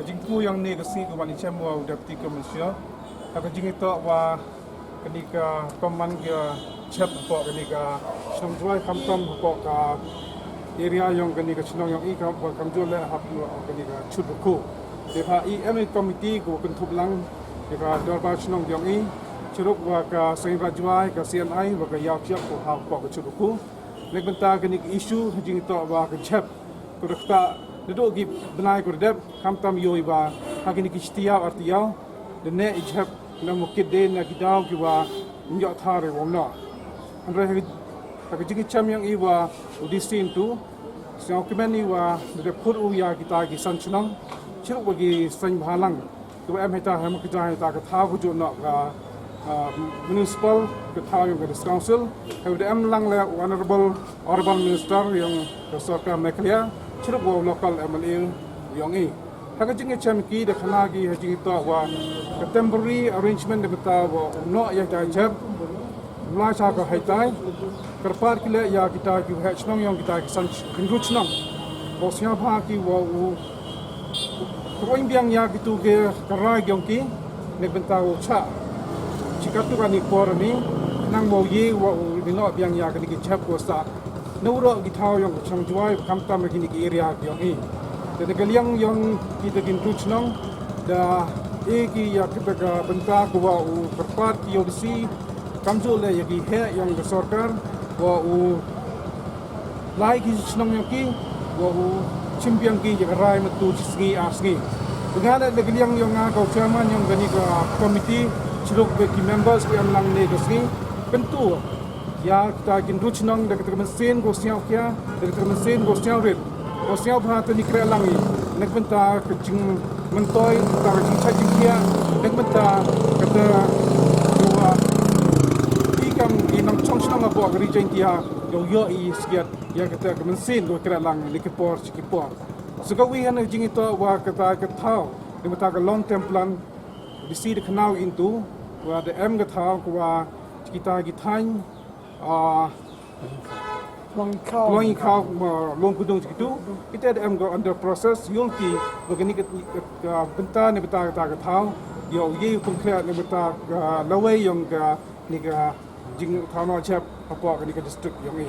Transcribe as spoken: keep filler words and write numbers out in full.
Jingku yong ini ka sngi ka wan i chem wa u Deputy Commissioner. Ha ka jingitoh wa kani ka pynman ka jhep hapoh kani ka chnong Jwai khamtam hapoh ka area yong kani ka chnong yong i kam wa kamjooh le hapoh kani ka Chutwakhu. Te ha i em i committee ko kynthup lang ya ka dorbar chnong yong i. Chirup wa ka Seng Rajwai, ka C N I, wa ka Yaw Chiap ko hapoh ka Chutwakhu. Neibynta kani ka issue ha jingitoh wa ka jhep. Ko da ktah nadooh ki bnai ko da dep, khamtam yow i wa ha kini ki chi taiaw ar taiaw da neh i jhep na mukit de na ki daw ki wa ym yoh thar i wa ym noh. Hynrei ha ka jingchem yong i wa u D C yntu, sngewkmen i wa da dep khut u ya kita ki san chnong, chirup wa ki seng bhalang. Kiwa em heita, hem ka jai heita ka thaw ka jooh noh ka, ah, municipal, ka thaw yong ka District Council. Hewa da em lang le Honorable Urban Minister yong ka sorkar Meghalaya, chirup wa u local M L A yong i. Ha ka jingchem ki da khana ki ha jingitoh wa ka temporary arrangement da bynta wa u noh ya ka jhep. Mlai cha ka heitai, kyrpad ki le ya kita ki waheh chnong yong kita ki san ch-, hynru chnong. Wow sngewbha ki wow u, ka oin biang ya kitu ki ka rai yong ki, neibynta wow chah. Chi katu kani por ni, nang wow ye wow u, ni noh biang ya kani ki jhep wow sah. Na waroh ki thaw yong ka chnong Jwai, khamtam kini ki area yong i. Te na ka liang yong kita ki hynru chnong, da e ki ya kita ka bynta ko wow u kyrpad ki yow da si, kamjooh le ya ki heh yong ka sorkar, wa u lai ki chnong yong ki, wa u chim biang ki ya ka rai matu chi sngi ar sngi. Bynta le na ka liang yong nga ka u chairman yong kani ka committee, chirup wa ki members ki em lang ne ka sngi, kyntu ya kita ki hynru chnong da kita ka mynsiem ko sngewkhia, da kita ka mynsiem ko sngewrit. Ko sngewbha te ni kreh lang i, neibynta ka jingmyntoi, ta ka jingchait jingkhiah, neibynta kata, yow, i kam i nongchong chnong hapoh ka Ri Jaiñtia, yow yoh i skiat ya kata ka mynsiem ko kreh lang ni ki por chi ki por. So ka wi han jingitoh wa kata ka thaw, neibynta ka long term plan, D C da khana i yntu wa da em ka thaw ko wa chi kita ki thaiñ, ah, Long Khaw. Long Khaw, ma, Long Kudung chi kitu. Kita da em ko under process, yow ki, wa kani ka, ka, ka bynta neibynta kata ka thaw, yow ye pynkhia neibynta ka lawei yong kani ka jingthaw noh jhep hapoh kani ka district yong i.